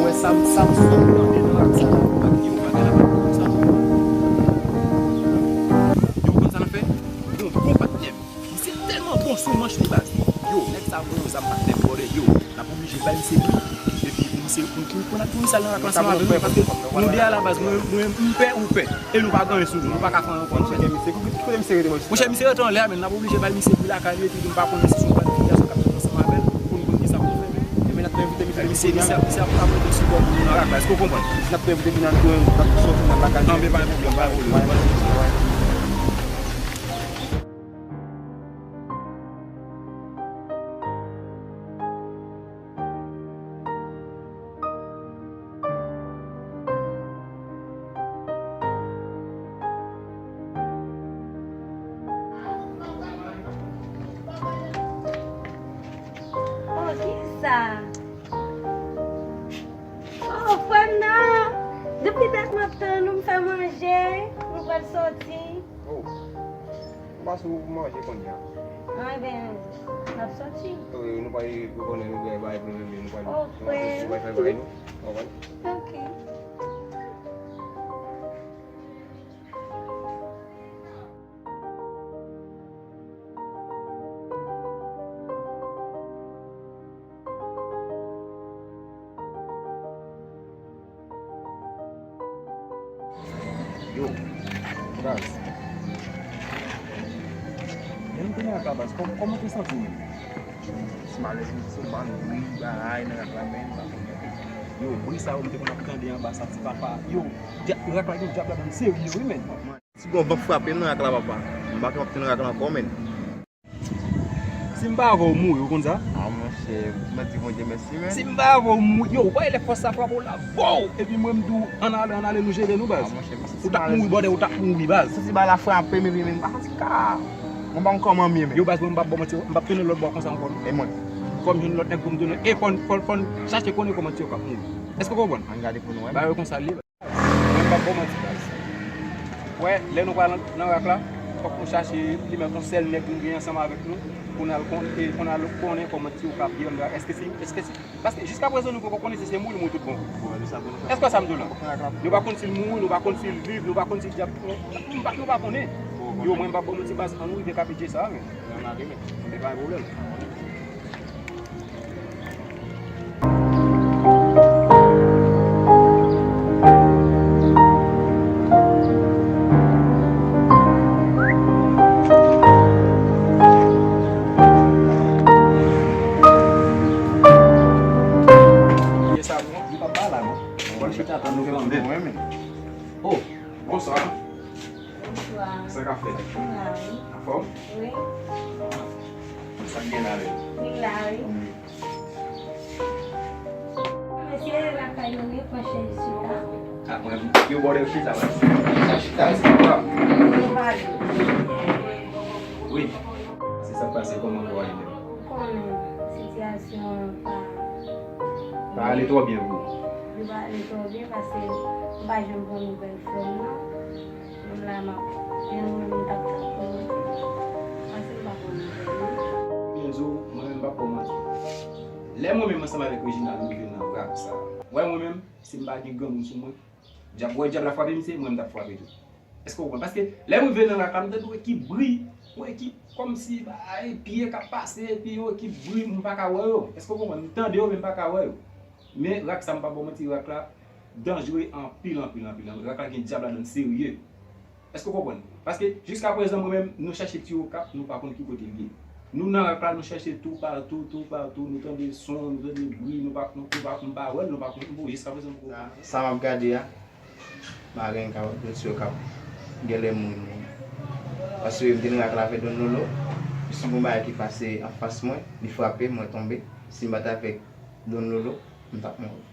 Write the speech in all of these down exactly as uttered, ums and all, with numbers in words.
Sa m, sa m sot tande nan rap sa la, yo pa gen la pa konn sa non. Yo konn sa n ap fè? Bon, bon patnè m. Misye tèlman bon sou manch li baz. Yo, nèg sa voye yon zam patnè m, brother, yo. N ap oblije bay misye pri. Epi pou misye, pou, pou, pou n ap pou misye al nan rak la ansanm avè nou, paske nou de a la baz, mwen, mwen, m pè, ou pè. E nou pa gen anyen sou nou, nou pa ka fè anyen kont nou. Kote misye, kote misye rete, monchè? Monchè, misye rete anlè a, men n ap oblije bay misye pri lakay li, epi nou pa konnen si se yon planifikasyon k ap fèt ansanm avè l, pou nou konn kisa pou nou fè. Ebyen, n ap envite misye. Misye, misye, misye ap, ap rete sou bò pou nou nan rak la, èske w konprann? N ap envite vin nan tou, n ap soti nan lakay. Anben, pa gen pwoblèm, pa gen pwoblèm. Oh, kisa? Oh, frè m nan! Depi dat m ap tann ou, m fè manje, nou pral soti. Oh. M pa sou pou manje kounye a. Anben, n ap soti. Wi, nou pa konnen nou gen bagay pou nou menm, nou pa, oh, nou pa fè bagay nou. Ou konprann? Ok. Yo, baz. Lè m te nan rak la, baz, kò-, kòman w te santi w menm? Ti malèz, wi, se bann bri, bagay nan rak la, men, m pa konnen. Yo, bri sa yo m te konn ap tande anba sa, ti papa. Yo, dya-, rak la gen dyab ladan l serye, wi, men. Si gon van frape m nan rak la, papa, m pa ka ap nan rak la ankò, menn. Si m pa avè w, m mouri, ou konn sa? A, monchè, m ap di Bondye mèsi, menn. Si m pa avè w, m mouri. Yo, ou pa wè lè fòs sa frape w la, vow! Epi mwen, m di w, ann ale, ann ale, nou jere nou, baz. A, monchè, m santi malèz. Ou t ap mouri, brother, ou t ap mouri, baz. M santi bagay la frape m, epi, menn, m pa santi ka. Mwen pa konn kòman m ye, menn. Yo, baz, mwen m p ap ba w manti, m p ap tounen lòt bò konsa ankò, non. E mwen? Fò m jwenn lòt nèg pou m tounen. E fò n, fò n, fò n chache konnen kòman ti yo k ap mouri. Èske w konprann? Ann gade pou nou wè. Bagay yo konsa l ye. Mwen m p ap ba w manti, baz. Wè, lè nou pral nan, nan rak la, fòk nou chache limèt yon sèl nèg nou gen ansanm avèk nou, pou n al kon-, e, pou n al konnen kòman ti yo k ap viv anndan. Èske se, èske se, paske jiskaprezan nou poko konnen si se mouri, mouri tout bon. Èske sa m di w la? Nou pa konn si l mouri, nou pa konn si l viv, nou pa konn si dyab, nou, nou pa, nou pa konnen. Yo, mwen m p ap ba w manti, baz, ann nou rive kapitye sa, men. Ann ale, men. Ann ale, pa gen pwoblèm. Ye sa, non, li pa ba la, non. Bon, chita, tann nou fè mande. Oh, bonswa. Bonswa. Sa k ap fèt? M la, wi. Anfòm? Wi. Sa k gen la menm? Li la, wi. Wi. Mesye, lakay yo, wi, pran chèz chita. A, mwen, yo bò de chita, mwen. Sa chita, se pa. Yo pale. Wi. Se sa k pase, kòman w ye menm? Ou konnen, sitiyasyon an pa. Pa ale twò byen pou ou. Li pa ale twò byen paske m pa janm pran nouvèl frè m nan. Menm la m ap, gen moun m t ap tann pou mwen. Paske m pa konn anpil non. Byen di w, mwen menm m p ap ba w manti. Lè mwen menm ansanm avèk Reginald nou rive nan rak sa, w wè mwen menm, si m pa gen granmoun sou mwen, dyab, w wè dyab la frape misye, mwen m t ap frape tou. Èske w konprann? Paske lè m rive nan rak la, m tande yon ekip bri, yon ekip kòmsi, bay, pye k ap pase, epi yon ekip bri, m pa ka wè yo. Èske w konprann? M tande yo, men m pa ka wè yo. Men rak sa, m p ap ba w manti, rak la danjere anpil, anpil, anpil, anpil. Rak la gen dyab ladan l serye. Èske w konprann? Paske jiskaprezan, mwen menm, nou chèche Ti Okap, nou pa konn ki kote l ye. Nou nan rak la, nou chèche toupatou, toupatou, nou tande son, nou tande bri, nou pa, nou, nou pa, nou pa wè l, nou pa konn, bon, jiskaprezan, nou pa konn. Sa m ap gade a, m pa gen kapab di w si yo k ap gen lè mouri menm. Paske m te nan rak la avèk Don Lolo, si gon bagay ki pase anfas mwen, li frape m, mwen tonbe. Si m pa t avèk Don Lolo, m t ap mouri.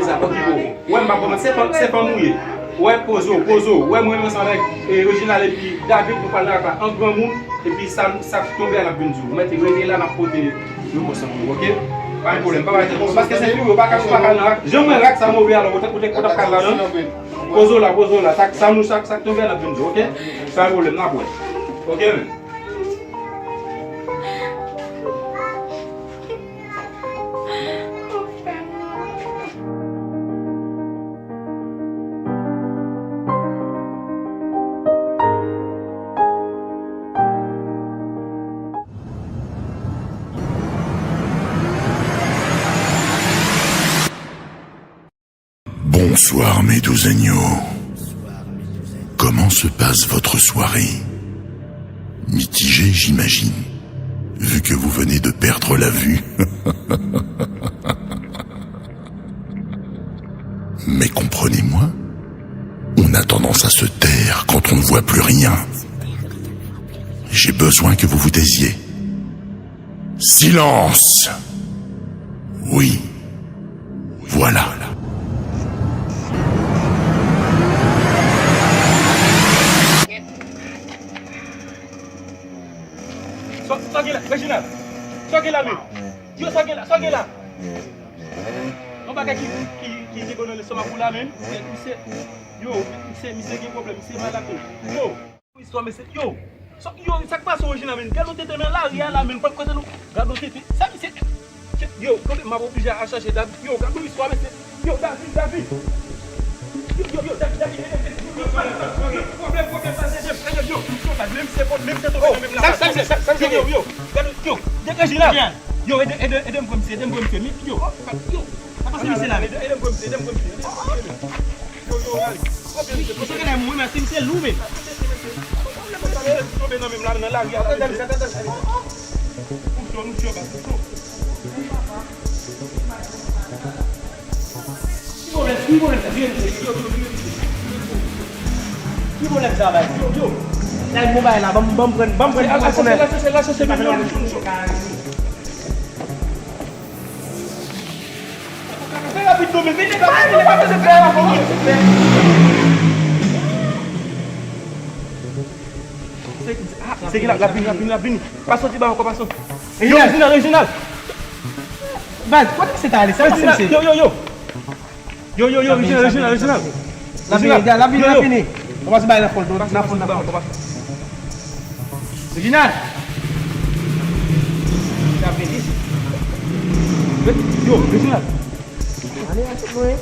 Sa pa ki bon. Wè, m pa konprann. Se fanm, se fanm ou ye. Wè, poze w, poze w. Wè, mwen menm ansanm avèk, e, Reginald epi David, nou pral nan rak la an granmoun. Epi sa, sa k tonbe a n ap vin di w. Mèt rete la, n ap pote repons lan pou ou, oke? Pa gen pwoblèm, pa bay tèt ou. Paske se pou yo, pa ka, pa ka nan rak. Jan mwen rak sa move, alò, ou t ap, ou t ap, ou t ap kal ladan. Poze w la, poze w la. Sa, sa nou, sa, sa k tonbe a, n ap vin di w, oke? Pa gen pwoblèm, n ap wè. Oke, men. Bonsoir mes doux agneaux. Comment se passe votre soirée ? Mitigée, j'imagine, vu que vous venez de perdre la vue. Mais comprenez-moi, on a tendance à se taire quand on ne voit plus rien. J'ai besoin que vous vous taisiez. Silence ! Oui. Voilà. Sa, sa gen la, Reginald? Sa gen la, men? Yo, sa gen la, sa gen la? Yon bagay ki, ki, ki, ki gen nan lestomak ou la, men? Misye, yo, misye, misye gen pwoblèm, misye malad, men. Yo. Istwa, mesye. Yo, sa, yo, sa k pase w, Reginald, men? Gade yon tenten nan lari a la, men. Kote nou? Gade yon tenten. Sa, misye. Yo, kote m ap oblije al chache David? Yo, gade yon istwa, mesye. Yo, David, David. Yo, yo, yo, David, David, ede m, mesye. Yo, pwoblèm, pwoblèm, pase, ede m, ede m, yo, yo, menm se, menm se tonbe nan menm la. Sa, sa, sa, sa, yo, yo, yo, gade, yo, Reginald. Yo, ede, ede, ede m pran misye, ede m pran misye. Yo, yo, sa pase misye la, men. Ede, ede m pran misye, ede m pran misye. Yo, yo, gade. Misye genlè mouri, men si misye lou, men. Tonbe nan menm la, nan lari a la, mesye. Ou cho, nou cho, baz, nou cho. Ki pwoblèm, ki pwoblèm sa? Vire, vire, vire, vire, vire. Ki pwoblèm sa, baz? Yo, yo. La, yon bagay la, ban m, ban m pran, ban m pran, ban m pran. Al, al chèche, al chèche, al chèche, men, nou cho, nou cho. Fè rapid non, men vini, pa vini, pa vini, fè rapid non. Se, ah, se ki la, l ap vini, l ap vini, l ap vini. Pa soti ba ankò, pa soti. Yo, Reginald, Reginald. Baz, kote misye ta ale? Sa pase, misye? Yo, yo, yo. Yo, yo, yo, Reginald, Reginald, Reginald. L ap vini, l ap vini, l ap vini. Kòmanse bay nan fon, nan fon, nan fon. Reginald. L ap vini. Yo, Reginald. Ale, ale, mwen.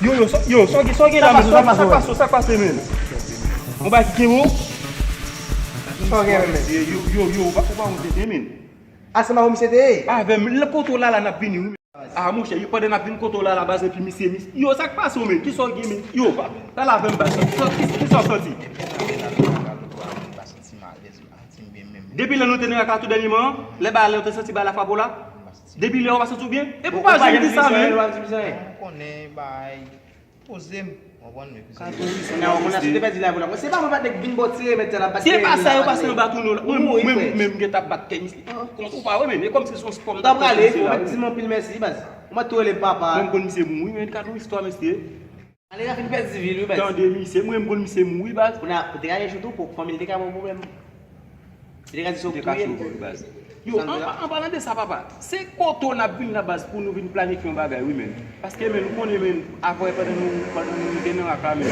Yo, yo, sa, yo, sa, sa gen la, men? Sa k pase, sa k pase, men? Yon bagay ki gen bon? Sa gen, men? Yo, yo, yo, ou pa, ou pa yon tenten, men. A, se pa ou misye te ye? Avè m, lè kote w la, la, n ap vini, wi. Ah, monchè, yo pandan n ap vin kote w la, la, baz, epi misye, misye, yo, sa k pase w, men? Kisa w gen, men? Yo, pa, pale avè m, baz. Kisa, kisa w santi? Depi lè nou te nan rak la tou dènyèman, lè ba lè w te santi ba la frape w la? Depi lè w pa santi w byen? Epi w pa janm di sa, men. Ou pa di m sa, ou pa di m sa. M konnen, bay. Poze m, w konprann, men. Katouris, men w konn si w te pèdi lavi w la. Se pa mwen, patnè, k vin bò ti remèd sa la, bat kè. Se pa sa, yo pase anba tounen w la. Mwen, mwen, mwen, mwen, m gentan ap bat kè misye. Ou pa wè, men, e kòmsi se yon spò m t ap fè. Di m anpil mèsi, baz. Ou mèt tou rele m papa. Mwen, m konn misye mouri, men, gad yon istwa, mesye. Ale, la fin pèdi vi l, wi, baz. Tande, misye, mwen, m konn misye mouri, baz. Ou te ka gen chou tou, pou fanmi l te ka ba w pwoblèm. Li te ka di se w k touye l. Yo, an, an, an palan de sa, papa, se kote w n ap vin la, baz, pou nou vin planifye yon bagay, wi, men. Paske, men, ou konnen, men, apre, pandan nou, pandan nou te nan rak la, men,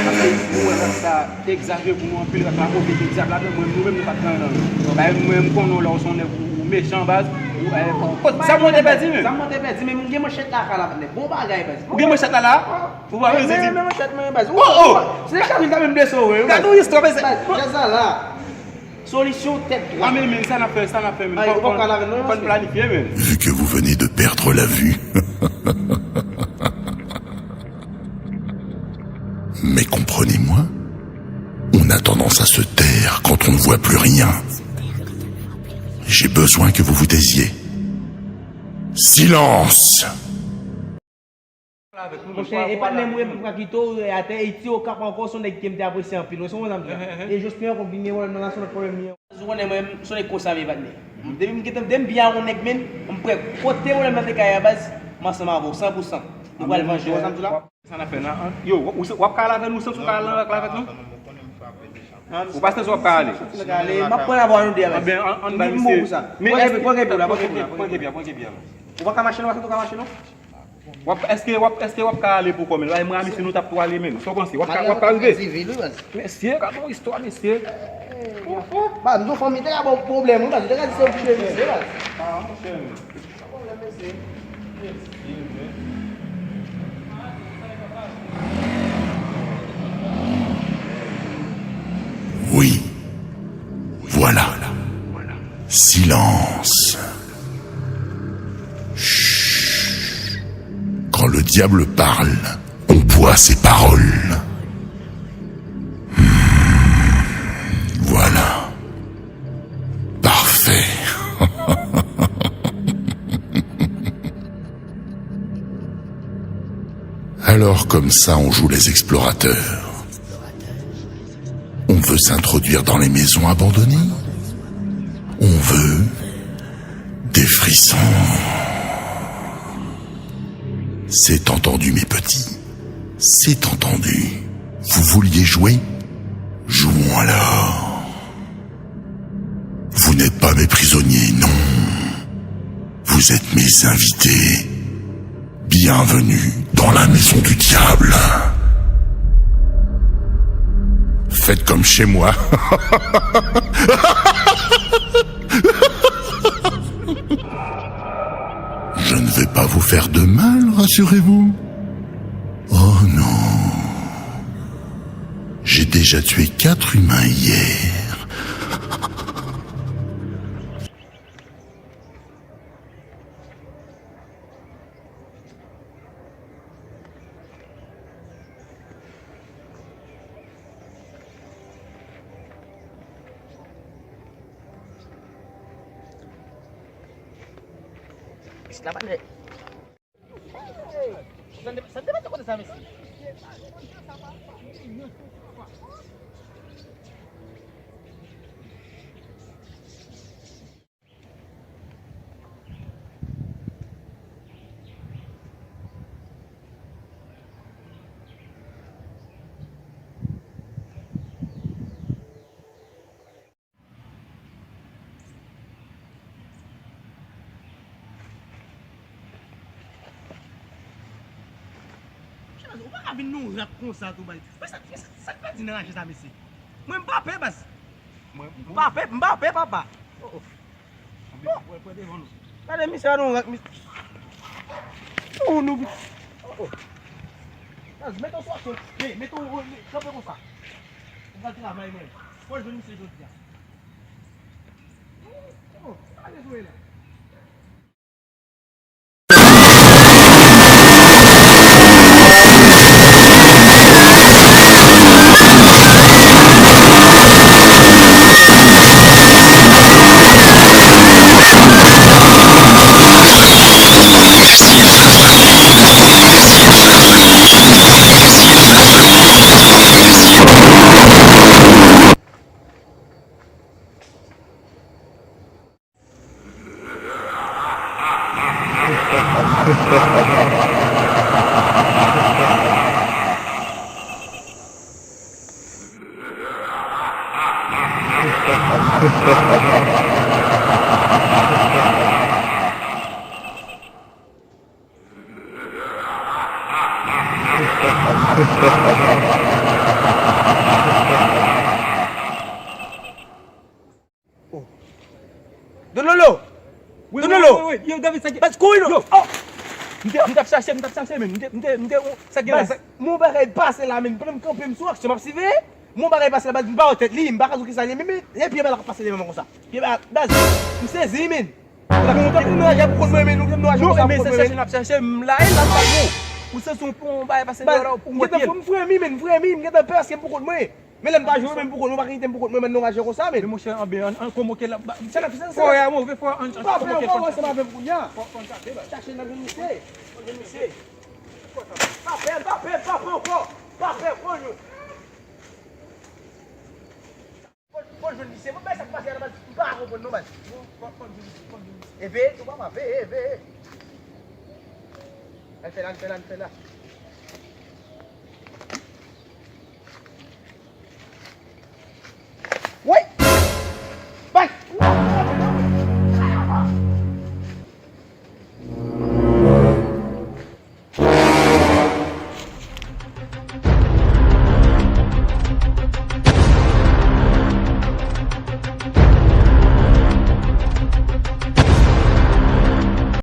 paske nou wè rak sa te egzajere pou nou anpil, rak la kote te dyab ladan, mwen, nou menm, nou pa t nan nan. Bagay, mwen, m konnen w la, w se yon nèg ou, ou mechan, baz. Ou, eh, kot zam mwen te pèdi, men? Zam mwen te pèdi, men m gen manchèt la, ka la, bon bagay, baz. Ou gen manchèt la, la? Ou pa bezwen di. Men manchèt mwen, baz. Oh, oh! Se te chavil ta menm blese w, wi, baz. Gade yon istwa, men se. Baz, jazz la, la. Solisyon tèt dwat. Ah, men, men, sa n ap fè, sa n ap fè, men. Ay, ou pa pral avè l non, fò n planifye, men. Vu que vous venez de perdre la vue. Mais comprenez-moi, on a tendance à se taire quand on ne voit plus rien. J'ai besoin que vous vous taisiez. Silence ! Monchè, e patnè m, wi, m pa kite w atè, e ti Okap ankò, se yon nèg ke m te apresye anpil, wi, se yon zanmi. E Jospin ankò vin gen pwoblèm nan la, se yon lòt pwoblèm li ye. Ou konnen mwen, se yon nèg konsa m ye, patnè. Depi m gentan, depi m byen ak yon nèg, men, m prè kote pwoblèm nan te ka ye a, baz, m ansanm avè w, san pou san. Nou pral vanje. Wè sa m di la? Sa n ap fè la? Yo, w, w ap ka ale avè nou, sans ou ka ale nan rèk la avèk nou? Ou pa sans ou ap ka ale? M ap pran avè nou deyò. Anben, ann bay misye. Men pran kepi la, pran kepi la, pran kepi la. Ou pa ka mache non, ou pa ka mache non. W ap, èske w ap, èske w ap ka ale pou kò men? Mwen a misye nou t ap tou ale men. Sa w panse? W ap ka, w ap ka rive? Mesye, gade yon istwa, mesye. Baz, nou fanmi te ka ba w pwoblèm, wi, baz. Ou te ka di se ou ki te mesye, baz. Ah, monchè. Oui. Voilà. Silence. Chut. Quand le diable parle, on boit ses paroles. Hmm. Voilà. Parfait. Alors comme ça, on joue les explorateurs. On veut s'introduire dans les maisons abandonnées. On veut des frissons. C'est entendu, mes petits. C'est entendu. Vous vouliez jouer ? Jouons alors. Vous n'êtes pas mes prisonniers, non. Vous êtes mes invités. Bienvenue dans la maison du diable. Faites comme chez moi. Je ne vais pas vous faire de mal, rassurez-vous. Oh non. J'ai déjà tué quatre humains hier. Sa n te, sa n te pase kote sa, mesye? Ou pa ka vin nan yon rak konsa tou bay. Men sa, men sa, sa k pèdi nan raje sa, mesye? Mwen, m pa pè, baz. M pa pè, m pa pè, papa. Oh, oh. Gade misye a nan yon rak, misye. Oh, nou. Oh, oh. Baz, mete w sou aksyon. Hey, mete w, kanpe konsa. Ou pral travay, mwen. Fò l jwenn misye jodi a. Oh, sa ale jwe la. Oh. Don Lolo! Wi, Don wi, Lolo! Wi, wi, yo, David, sa ki... Baz, kouri non! Yo! Oh! M te, m t ap chache, m t ap chache, men. M te, m te, m te, sa gen la, baz, sa... Mon bagay pase la, men. Pandan m kanpe, m sou aksyon, m ap siveye. Mon bagay pase la, baz, m pa wè tèt li, m pa ka di w kisa li ye, men, men, e pye bal k ap pase dèyè mwen konsa. Pye bal, baz, m sezi, men. Ou t ap, ou t ap nan raje pou kont mwen, men, ou t ap nan raje konsa pou kont mwen, men. Non, men se chèche n ap chèche, m la, e la, m pa bon. Ou santi yon, yon bagay pase dèyè w la, ou wè pye l. M gentan, m fremi, men, m fremi, m gentan pè paske m pou kont mwen. Men lè m pa jwe menm pou kont mwen, ou pa ka kite m pou kont mwen, men nou raje konsa, men. Men monchè, anben, ann, ann konmoke la. Sa n ap fè, sa n ap fè. Fò a move, fò a, ann, ann konmoke. Pa pè, pa pè, ansanm avè m kounye a. Fò, fò n chache. Chache nan jwenn misye. Nan jwenn misye. Pa pè, pa pè, pa pè ankò. Pa pè ankò, yo. Fò, fò n jwenn misye. Mwen, men sa k pase a la, baz, m pa konprann non, baz. Fò, fò n jwenn misye, fò n jwenn misye. E veye tou, papa, veye, veye. Ann fè la, ann fè la, ann fè la.